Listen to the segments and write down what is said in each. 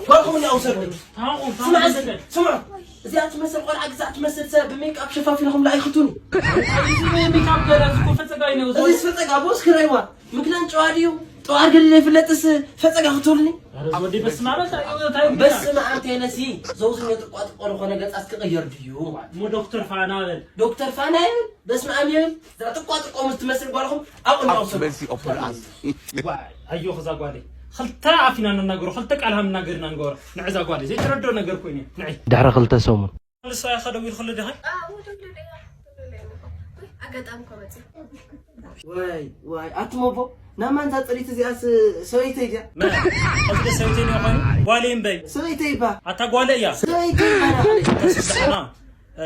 ጓልኩም እንዳ ውሰዱ። ስማዕ፣ ስምዑ። እዚኣ ትመስል ቆልዓ ግዛዕ ትመስል ሰብ ብሜክኣፕ ሸፋፊንኹም ለኣይኽቱኒ። እዚ ሜክኣፕ ገለ እዚ እኮ ፈፀጋ እዩ ነውዚ። እዚ ፈፀጋ ቦስ ክረይዋ። ምክንያት ጨዋ ድዩ? ጠዋር ገለ ይፍለጥስ ፈፀጋ ክትብልኒ። ኧረ ወዲ በስመ ኣብ እንታይ እዩ? እንታይ እዩ? በስመ ኣብ ተይለሲ ዘውዝኛ ጥቋጥቆ ዝኾነ ገጻስ ክቕየር ድዩ ማለት? እሞ ዶክተር ፋና በል። ዶክተር ፋና ይብል? በስመ ኣብ ይብል? እዛ ጥቋጥቆ ምስ ትመስል ጓልኹም ኣብኡ እንዳውሰዱ። Mercy upon us. ዋይ ኣዮ ከዛ ጓለይ። ክልተ ኣፊና ንናገሮ፣ ክልተ ቃል ሃም ናገርና ንገሮ። ንዕዛ ጓለይ ዘይትረዶ ነገር ኮይኑ። ንዒ። ድሕሪ ክልተ ሰሙን። ንሳ ኢኻ ደዊልክሉ ዲኻ? ኣዎ፣ ደውለ ደያ። ደውለ ደያ። ኣጋጣሚ እኮ መፂ። ዋይ ዋይ ኣቲ ሞቦ፣ ናብ ማንዛ ፅሪት እዚኣስ ሰበይተይ ድያ? መን? እዚ ሰበይተይ ነው ኮይኑ? ጓለይ እምበይ። ሰበይተይ ባ። ኣታ ጓለ እያ። ሰበይተይ ባ ናኸለይ። ና፣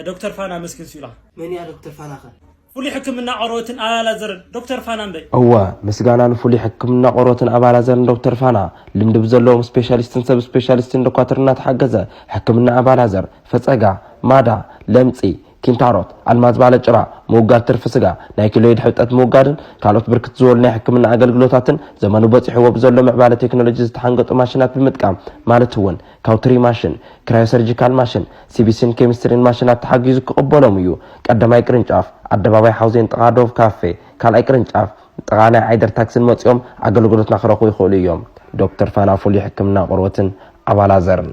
ዶክተር ፋና መስኪን ሲላ። መን እያ ዶክተር ፋና ኸ? ፍሉይ ሕክምና ቆርበትን ኣባላዘርን ዶክተር ፋና እምበይ። እወ፣ ምስጋና ንፍሉይ ሕክምና ቆርበትን ኣባላዘርን ዶክተር ፋና። ልምዲ ብዘለዎም ስፔሻሊስትን ሰብ ስፔሻሊስትን ዶኳትር እናተሓገዘ ሕክምና ኣባላዘር፣ ፈፀጋ፣ ማዳ፣ ለምፂ፣ ኪንታሮት፣ ኣልማዝ ባለ ጭራ፣ ምውጋድ ትርፊ ስጋ፣ ናይ ኪሎይድ ሕብጠት ምውጋድን ካልኦት ብርክት ዝበሉ ናይ ሕክምና ኣገልግሎታትን ዘመኑ በፂሕዎ ብዘሎ ምዕባለ ቴክኖሎጂ ዝተሓንገጡ ማሽናት ብምጥቃም ማለት እውን ካውትሪ ማሽን፣ ክራዮሰርጂካል ማሽን፣ ሲቢሲን ኬሚስትሪን ማሽናት ተሓጊዙ ክቕበሎም እዩ። ቀዳማይ ቅርንጫፍ ኣደባባይ ሓውዜን ጥቓ ዶቭ ካፌ፣ ካልኣይ ቅርንጫፍ ጥቓ ናይ ዓይደር ታክስን መፂኦም ኣገልግሎትና ክረኽቡ ይኽእሉ እዮም። ዶክተር ፋና ፍሉይ ሕክምና ቆርበትን ኣባላዘርን።